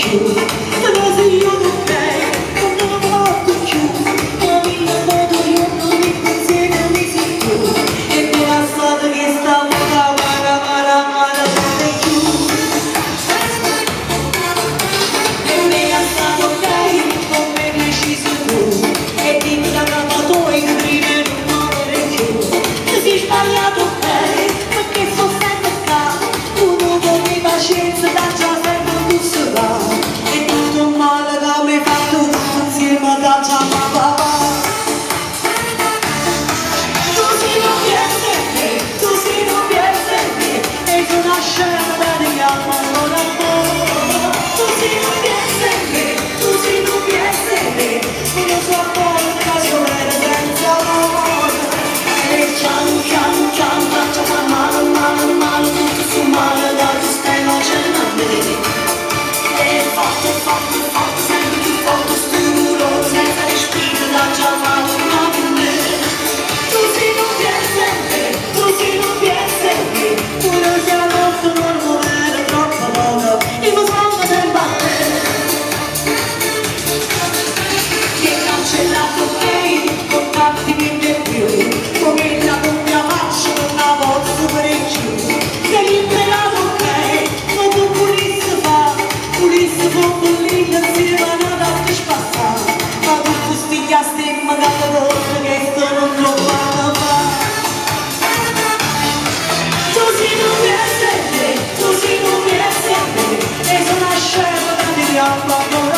cchiù. Te ne si juto ok, nun te ne porto cchiù. Ma mille vote 'o juorno dint' pensiere me si tu. E m'hê lassato chesta vocca amara amara amara sempe 'e cchiù. E m'hê lassato ok, comme hê deciso tu. E dint' 'a capa toja che prima 'e nun movere cchiù. Te si sbagliato ok, pecché sto sempe ccà. Tu nu poco 'e pacienza t'aggia sempe 'ntussecà. E tutto 'o male ca m'hê fatto tutto insieme t'aggia fa papà. Tu si nu piezzo 'e me, tu si nu piezzo 'e me, e tu na scema ca te chiamma ancora ammore. Tu si nu piezzo 'e me, tu si nu piezzo 'e me, nun so forte ca si 'o vero senza amore. E chianu chianu chianu t'aggia fa male male male tutto stu male ca tu stai facenno a me. E forte forte forte sempre cchiù forte stu dolore senza respiro t'aggia fa turnà cu me. Tu si nu piezzo 'e me, tu si nu piezzo 'e me, pure si 'a notte dormo bene troppo poco, io mi sonno sempe a te. Chi è cancellato ok, contatti niente più, con quella doppia faccia non la posso vedere più. Sei liberato ok, ma tu vulisse fa, vulisse fa un bellino insieme a n'ata a te spassà, ma tutti sti jastemmi ca te porto che non te lo fanno fa. Tu si nu piezzo 'e me, tu si nu piezzo 'e me, e sono una scema che ti chiama.